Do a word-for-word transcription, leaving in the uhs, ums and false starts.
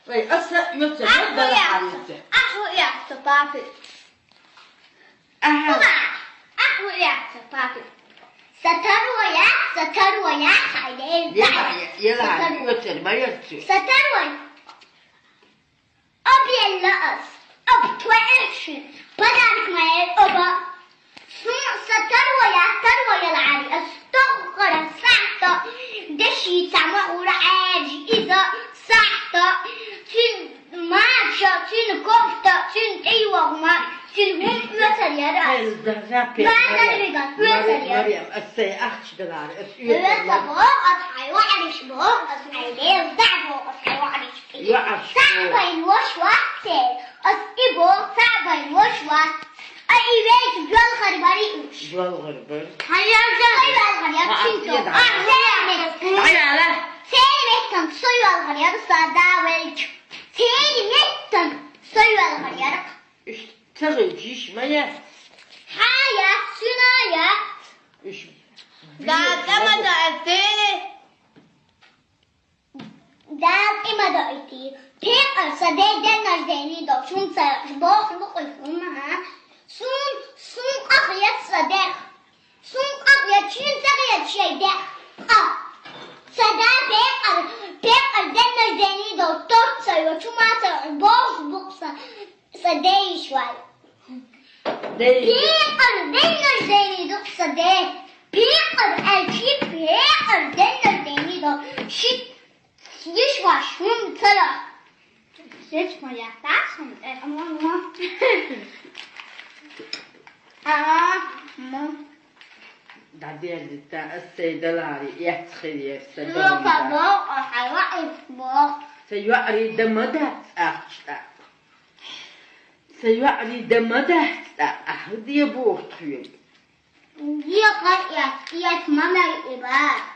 Вай, аса оьцар, Ахьа дала яц, хьалица. Ахьа яц, папи. Аха. Ма, ахьа яц, папи. Са таро яц, са таро яц, хьайде. Ела, ела, Са таро. Оьцар ма яц. Са таро. Аб елла ас. Аб твоя ши. Подарок моя оба. Сун са таро я, таро я лари. Ас тохкара сахта. Деши цама ура аджи иза сахта. Цин мача, цин кофта, цин тейвагма, цин гум оьцар яра. Хел да запе. Базар вига оьцар яра. Марьям, ас сай ахч далар, ас оьцар. Оьцар бо, ас хай вариш бо, ас хай лев да бо, ас хай вариш. Ва аш. Сабай вош вахте. Ас и бо, сабай вош вахте. А и веч гёл харбари уш. Гёл харбар. Хаяжа. Сой валгар я Ва чинто. аш А, сене. Аяла. Сене меттан сой валгар я сада велч. Сене меттан сой валгар я. Иш цагы жиш мая. Хая, сюная. Иш. Да, дама да, сене. Дал има да ити. Пекъар са де день рождения до. Сун са бох бухуй сун, ха? Сун, сун къах ят са де. Сун къах ят, чин са ят шей де. Къах. Са да пекъар, пекъар день рождения до. Тот са ё, чума са бох бух са. Са де иш вай. Де. Пекъар день рождения до са де. Пекъар элчи, пекъар день рождения до. Шит Иш ва шун цара. Сеч моя ташун, э, ама, ама. А, ма. Да дерди та, ас сай далари, яц хири, ас сай Лопа далари. Бо, а хайва ис бо. Сай юари да мада, ахчта. Сай юари да мада, ахди бо тхюл. Ди къа яц, яц мамай иба.